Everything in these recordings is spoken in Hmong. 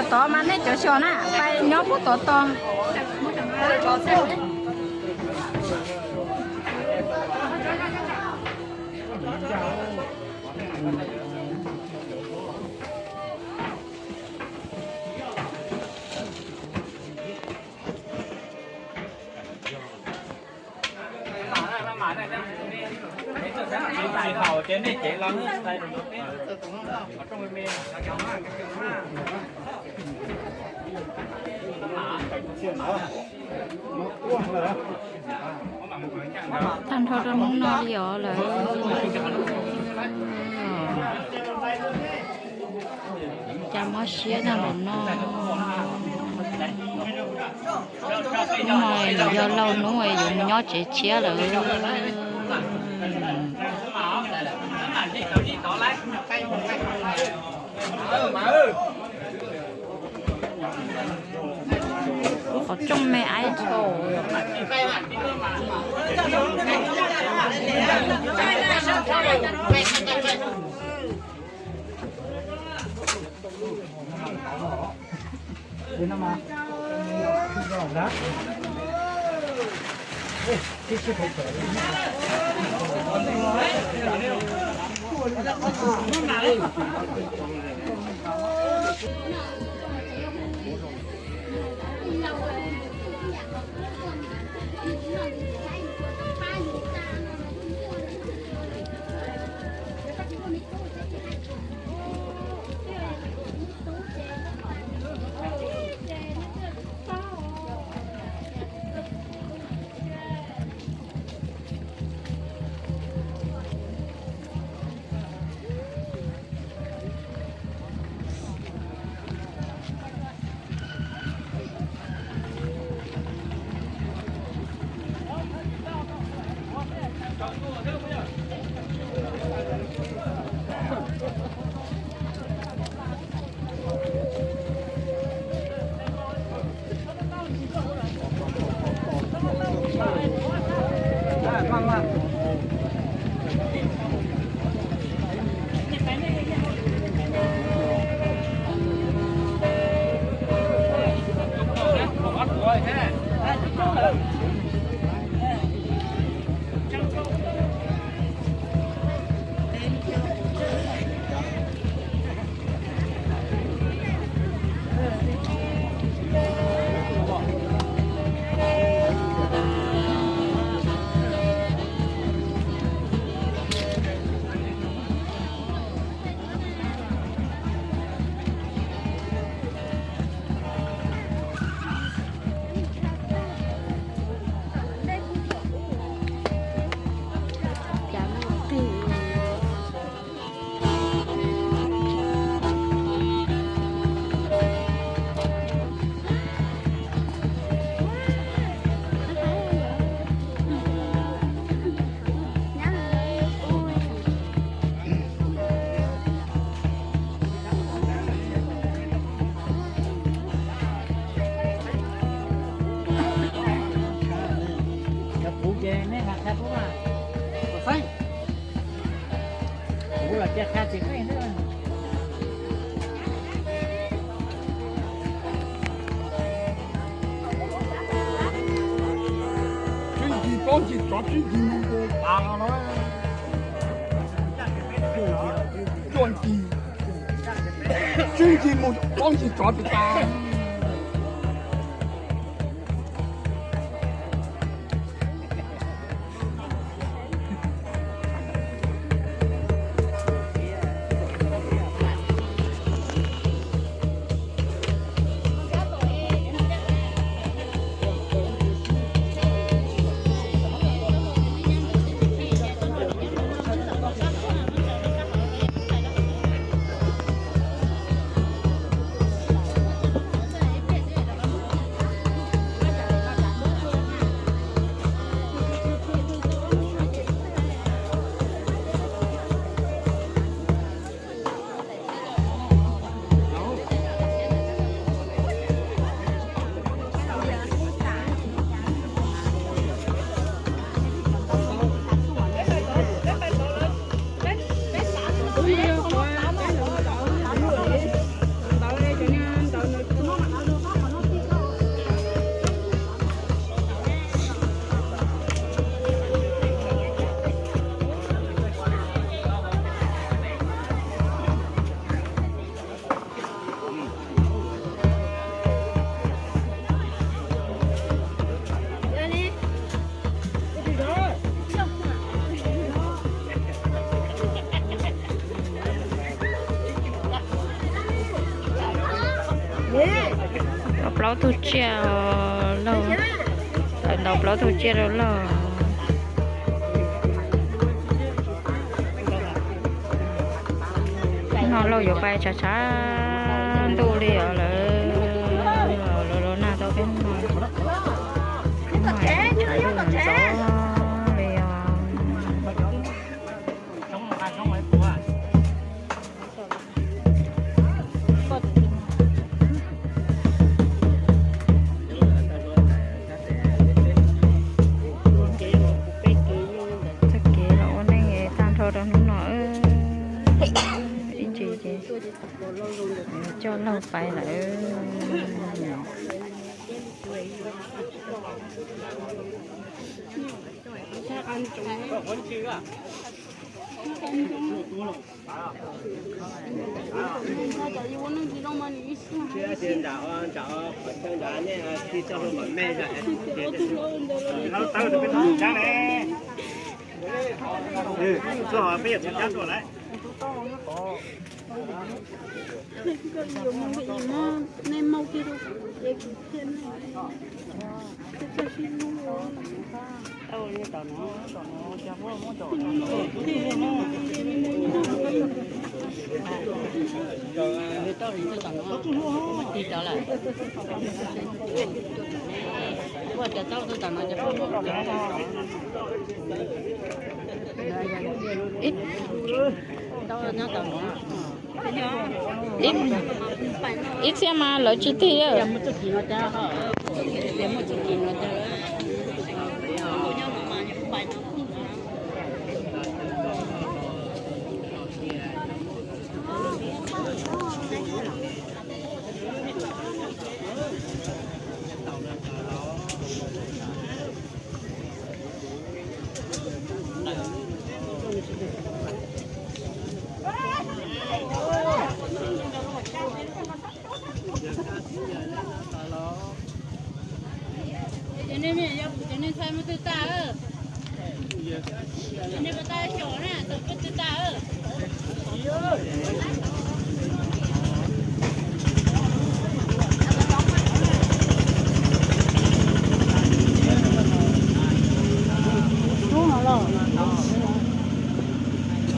Tod mas nej cov xyom na, pais nyob puag tod tod. Tag nrho rau hnub no li os lawm. Cas mob siab tag npaum no. Hnub no yog laug hnub yuav mus nyob tsev tshiab lawm. Qhov rooj me ais thaum. Tswv ncig plaub ncig tsov tswv ncig mus tas no. Tswv ncig, tswv ncig mus plaub ncig tsov tis tas. Plaub tug tsiaj, Lauj tawm ntaus plaub tug tsiaj rau Lauj. Hnub no Lauj yuav pais tshav tshav ntuj li os lawm, los los nag tau peb hnub no, hnub no tshav ntuj ntxov li os. Txoj kev los ua neej tag nrho rau hnub no, ib ntsis ces coj Lauj pais lawm. Ib txhia mas lawv tsis tig.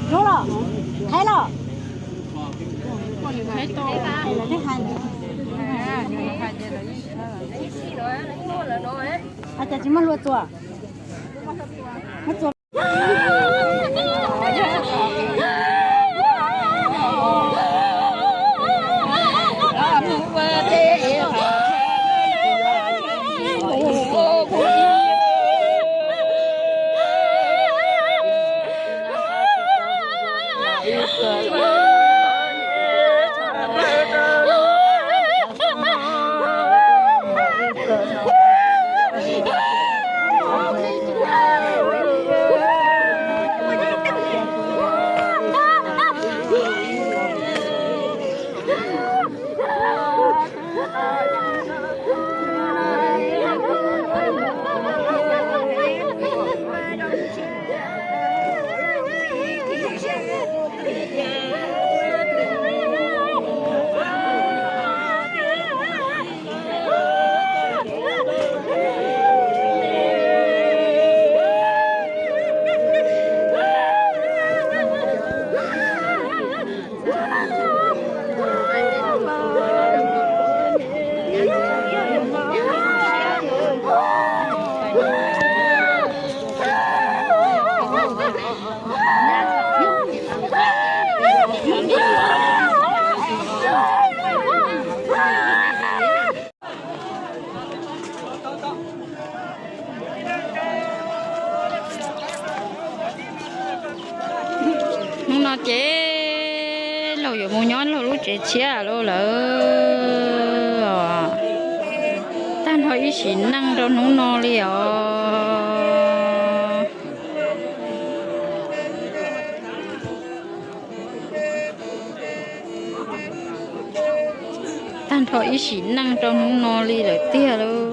Rub los, qheb los. Cas tsis muaj hlua txuas? Muab txuas. Hnub no ces Lauj yuav mus nyob Lauj lub tsev tshiab lawm. Tag nrho ib sim neej rau hnub no li os. Tag nrho ib sim neej rau hnub no li lawm tiag lauj.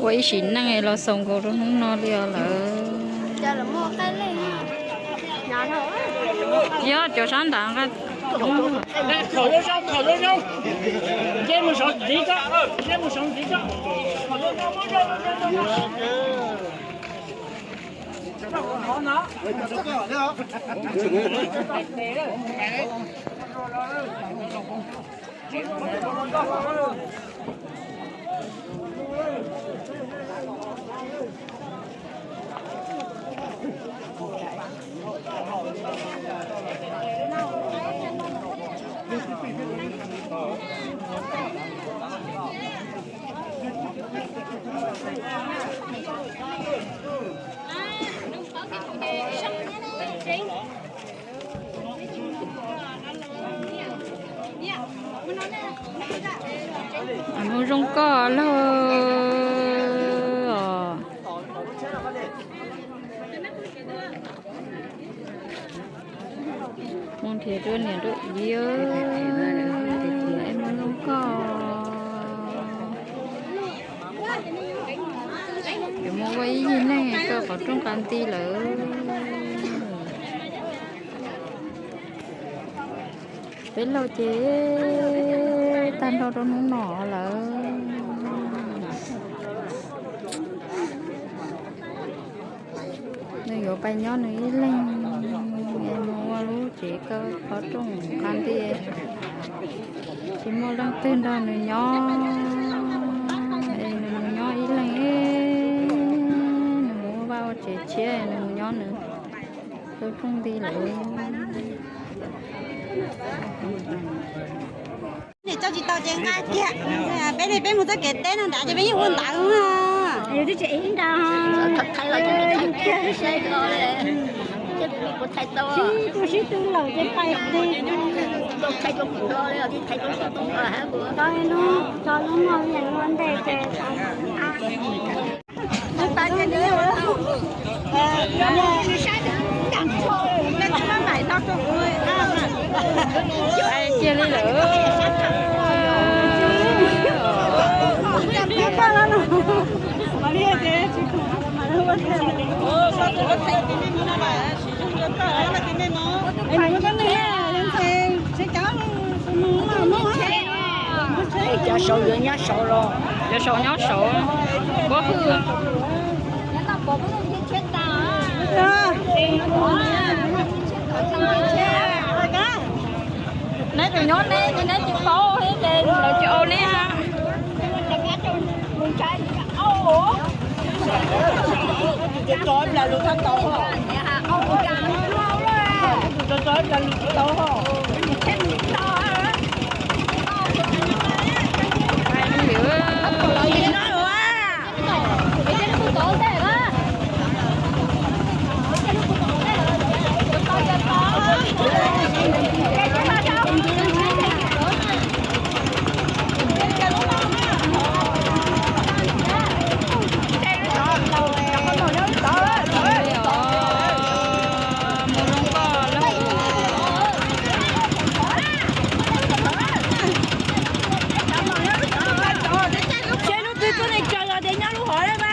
Ua ib sim neej los xaus nkaus rau hnub no li os lawm. Yog cov sab nrad nqa Khaum zoo zoo, khaum zoo zoo. Nce mus saum ntxiv tso, nce mus saum ntxiv tso. Khaum zoo zoo, muab zoo zoo zoo. Mus zoo koj lawm os. Mus nrhiav rau niam rau txiv, es mus zoo koj. Yuav mus ua ib yig neej rau qhov rooj qab nti lawm. Peb laug ces tag nrho rau hnub no lawm. Nws yuav pais nyob nws ib leeg, es mus ua lub tsev kaw qhov rooj qab nti, tsis muaj leej twg nrog nws nyob, es nws mus nyob ib leeg, nws mus ua vaj ua tsev tshiab, nws mus nyob nws rau rooj nti lawm. Niam coj tsis tau ces nqa kiag. Peb li peb mus txoj kev teb no nrad ces peb yeej ua ntawd na. Yus twb tsis ib nrad. Sib tu sib tu lawm ces pais tso lub no ua ntej ces cia li lawm. Cov saud yuav nyob saud los, cov saud nyob saud, puab hwj. Neb tseem nyob neb ces neb tsis paub thiab ces lawv tsis au neb. Seb lub twg tuaj neeg tsaws los ces nyob lub hov na.